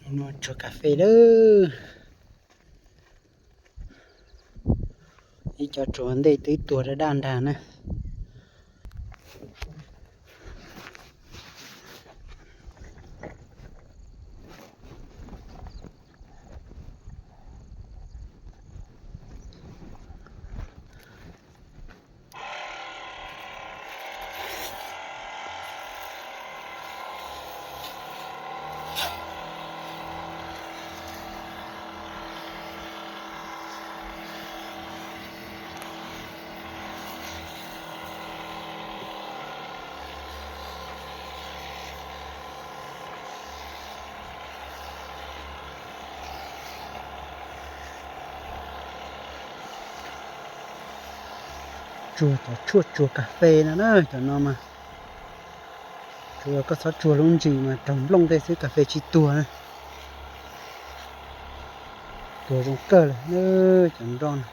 Noj tsuag kas fes lawm. Ib co tsuag ntej twb tuag daj daj nrag na. Tsuag cov tshuaj tsuag kas fes no na, cov no mas tsuas koj txhob tsuag lub ntsis mas raug nplooj tej xwb, kas fes tsis tuag na. Tuag zoo kawg lawm cov nroj no.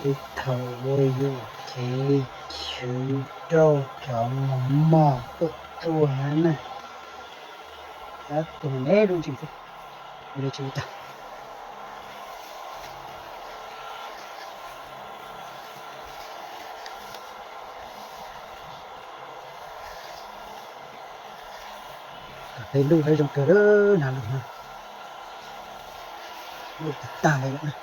Ib thaum ua yuam kev chwv rau cov mos mos tuaj tsuag na. Tab tus me lub ntsis xwb, ua li tsis ua tag. Kas fes luj lawm zoo kawg lawm na, luj no luj tag tag li lawm na.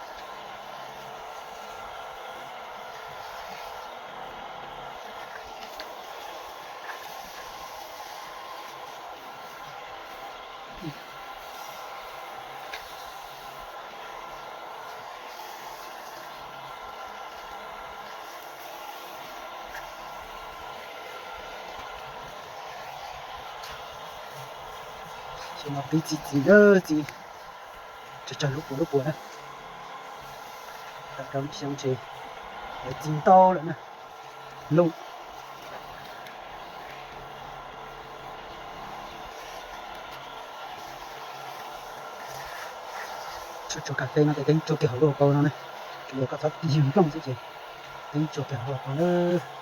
Ces no pib txiv txiv lawm, txiv tsawg tsawg lub puas lub puas na. Rau lub xyoo ces lawv txiv ntau lawm na. Luj. Tsuag tsuag kas fes no ces teeb tsuag kiag hauv lub hauv paus no na. Tsuas yog koj txhob tig nplooj xwb ces teeb tsuag kiag hauv lub hauv paus na.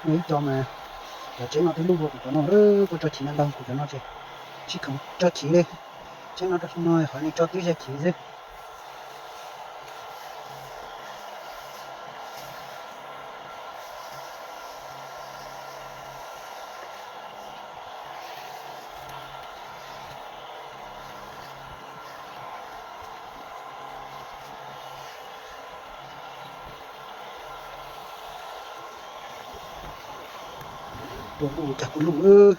Muaj ib co mas cov tsheb no twb luj dua kuv cov no, puab tso chiv ntau ntau kuv cov no ces tsis khoom tso chiv li. Tsheb no rau xyoo no qhov no tso tib zaj chiv xwb. Ua luj cas kuj luj,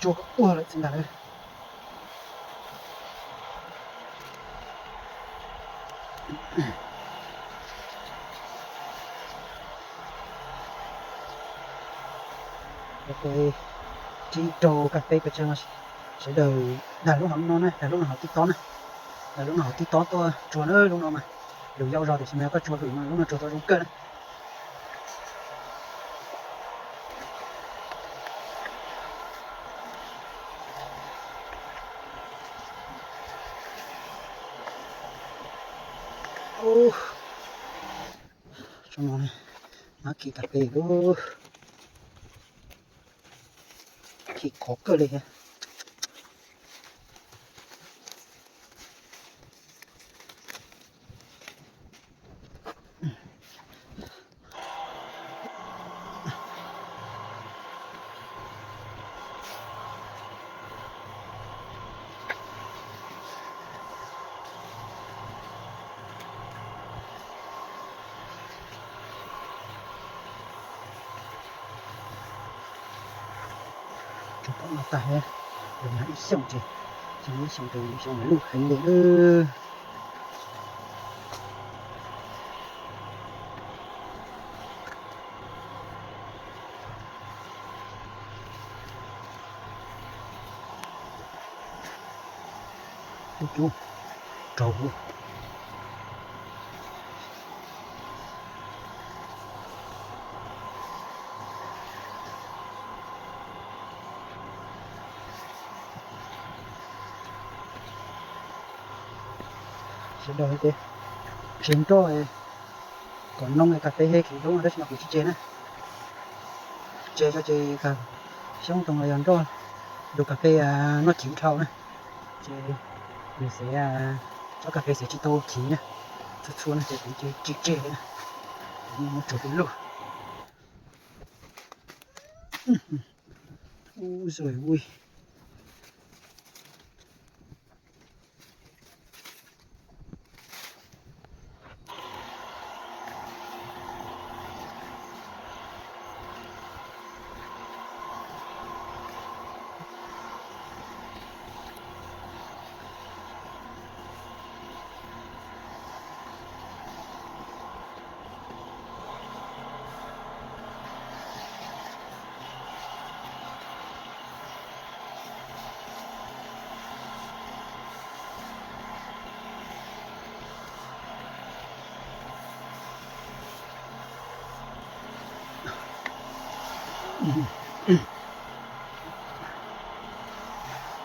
tsuag koj tuag lawm txiv ntag lawm. Rau kas fes pes tsawg no, sawv daws dag lub hauv no na, dag lub no hauv tib tob na, dag lub no hauv tib tob tuaj tsuag na, lub no mas lwm yau zog tiam sis mas yog koj tsuag lwm no lub no tsuag tau zoo kawg na. Tsob no, nab khi kas fes lub, khi khov kawg li thiab. Tsob no tag, los nag ib xyoos ces, xyoo ib xyoos ces xyoo mas luj heev li lawm. Ub, cub raug. Sawv daws tias tseg nroj kom noo kas fes he khiv zoo, tab sis mas kuv tsis tseg na. Tseg tso ces xyoob ntoo los yog nroj, yus kas fes noj chiv dhau na, ces nws xav, tsob kas fes xav tsis tau chiv na, txhua txhua no ces kuv ces tsis tseg li na. Kuv muab tsuav du lug. Ub, zuj zus.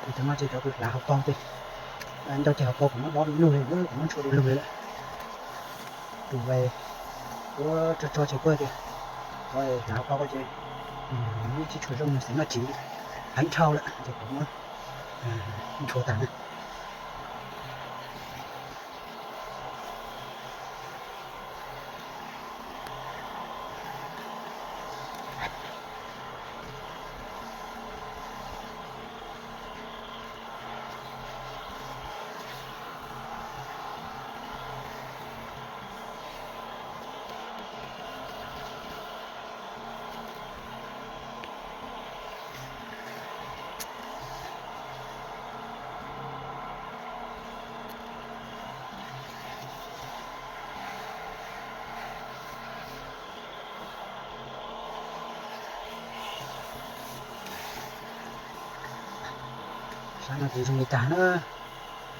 Kuv cov no ces cov kuv hlav hauv paus ces, nco ces hauv paus kuv muab dob du lug li, kuv muab ntshua du lug li lawm. Tus kuv tso tso ces kuv tias, hlav hauv paus ces nws tsis tshua zoo, nws xav noj chiv heev dhau lawm ces kuv muab ntshua tag na. Sab no ces zoo li cas na,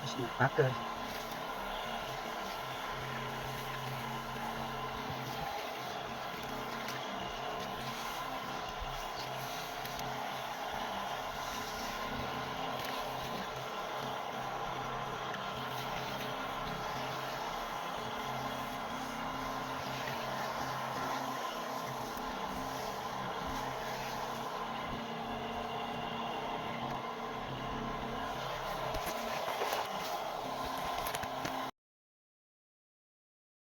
tab sis mas qab kawg.